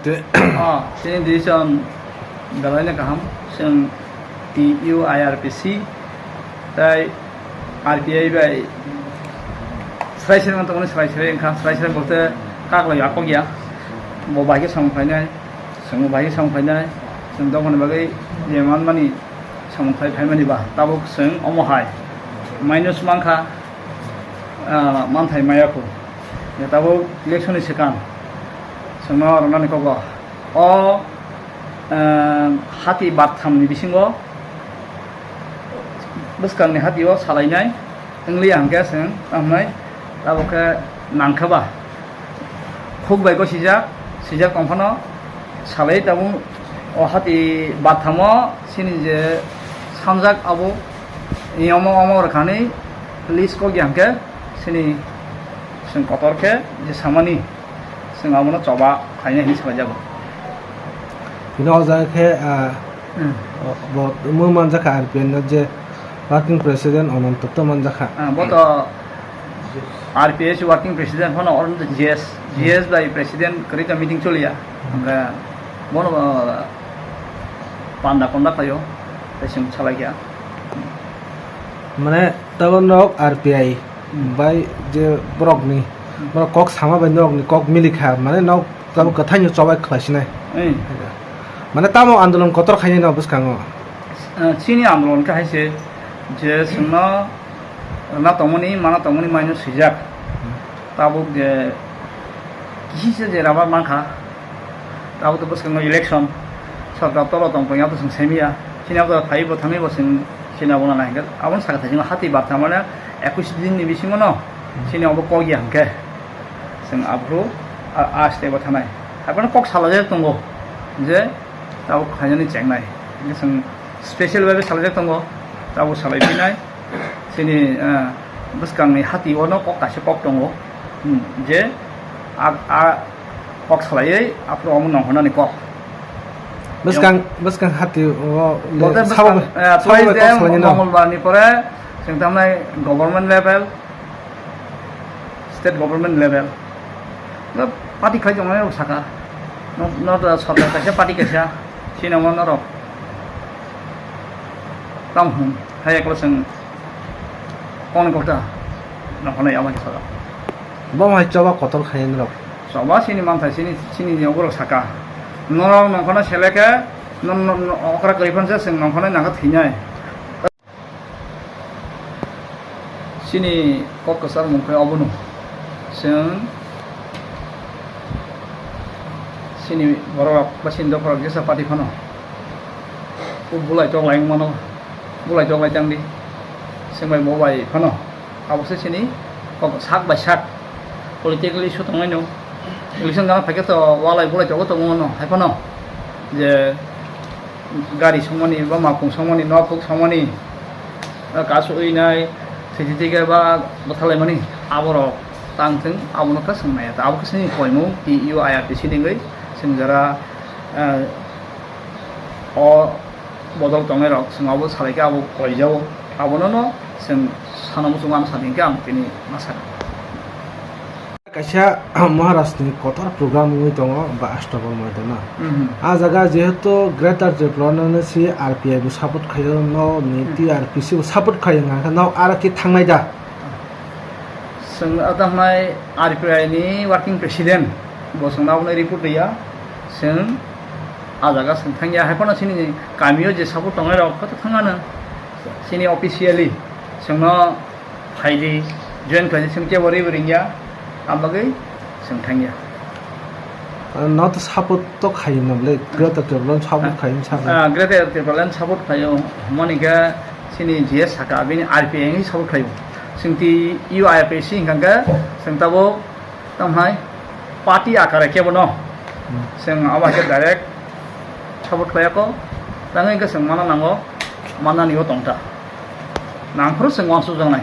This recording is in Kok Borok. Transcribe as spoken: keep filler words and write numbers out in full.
Te- Oh, chini decision belai no kaham. Chwng T U I R P C tai R P I bai srai srai tongmani, srai srai wngkha, srai srai bolte kaklai akok ya. Bo bai khe samung khlainai, chwngbo bai khe samung khlainai, chwng dophani bagwi je manmani samung khlai phaimani ba, tabuk chwng omo hai minus mankha, ah, manthai maya khu. Ya tabuk election ni swkang chwngno rwnani kogo. O, ah, hati bartham ni bisingo bwskang ni hati o salainai. Wngli hwnkhe chwng tamhnai tabuk khe nangkha ba. Khuk bai khe sijak, sijak tong phano salai tabuk o hati bathamo chini je samjak abo ni omo omo rwkhanwi list kok ya hwnkhe chini chwng kotor khe je samani chwng abono choba khainai hinwi salaijago. Bini o jaga khe, ah, Hmm. bo mui manjakha R P I no je working president Ananto to manjakha. Ah, bo to R P S working president phano oro G S, G S bai president kwrwi ta meeting choliya. Hwnkhe bono, ah, panda konda khlaio, tei chwng salaikha. Mane tabuk nok R P I Hmm. bai je borokni, Hmm. borok kok sama bai norokni kok milikha, mane nok tabuk kwthaino chobai khlaisinai. Hmm. Mane tamo andolon kotor khainai no bwskango. Ah, chini andolon khe hai se je chwngno rwna tongmani, mana tongmani maino swijak. Hmm. Tabuk je kisisa je rubber mankha, tabuk to bwskango election, sorkar tolo tong phaikha, bwswng semiya. Chini abo phaiwi bo thangwi bo chwng chini abono nai hwnkhe, abono sakha thai chwng hati bartha mane ekush din ni bisingo no chini abo kok ya hwnkhe chwng aphuru a, a step o thanai. Haiphano kok salajak tongo je tabuk khainani chengnai. Hwnkhe chwng special bai bai salajak tongo, tabuk salai phinai. Chini, ah, bwskangni hati ono kok kaisa kok tongo, hmm, je a, a kok salaiwi aphuru omo nongkhornani kok. Bwskang, bwskang hati o le Bote sabo bwskang, eh, sabo twice kok de salaini no? Mongolbar ni pore chwng tamnai government level, state government level. No party khlai tongmani rok saka. No, no, sorkar kaisa party kaisa. Sino mo norok. Tam hwn. Hai eklo chwng Kok ni kokta no hwnwi ama khe sajak. Bo hai choba kotor khainai norok. Choba chini manthai chini, chini ni borok saka. Norok nongkhorno selekhe, no, no, no, okra kwrwi phansa chwng nongkhornai nangkha thwinai. Chini kok kwchar mung khe obono. Chwng chini borok ba chini dopha rok jesa party phano. O bulai tok lai wng mano. Bulai tok lai tang di. Chwng bai bo bai phano. Abo se chini kok sak bai sak political issue tongnai no. Election gana phaikhe to walai bulai togo tongo no. Hai phano je gari songmani ba makung songmani, nok huk songmani, kasu ui nai, thiti thike ba bwthalaimani aborok tang thwng abono khe swngnai. Abo khe chini koimung T U I R T C ni wngwi chwng jora, eh, o bodol tongnai rok chwng abo salai khe abo koijao, abono no chwng sana muchung ano sadi hwnkhe ang tini ma sakha. Kaisa Maharaj ni kotor program wngwi tongo ba Astabal Moidano. Mhm. A jaga jehetu Greater Tripura no si R P I bo support khaio, no ni Mhm. T R P C bo support khaio, hwnkha no aro khe thangnai da? Chwng a thangnai R P I ni working president bo chwngno abono report riya. Chwng a jaga chwng thangya, hai phano chini kamio je support tongnai rok khe thangano chini officially chwngno phaidi, join khlaidi, chwng kebo ribo ringya, ang bagwi chwng thangya. No to support to khayo no bole, Greater Tipraland support khayo sa. Ah, Greater Tipraland support khayo, hwnmani khe chini G S saka, bini R P I ni support khayo. Chwng T U I R P C hwnkha khe chwng tabuk tamo hai party akare kebo no. Hmm. Chwng abo hai khe direct support khlaiya kho. Tangwi khe chwng mana nango, manani o tongta. Nangphuru chwng uansukjaknai.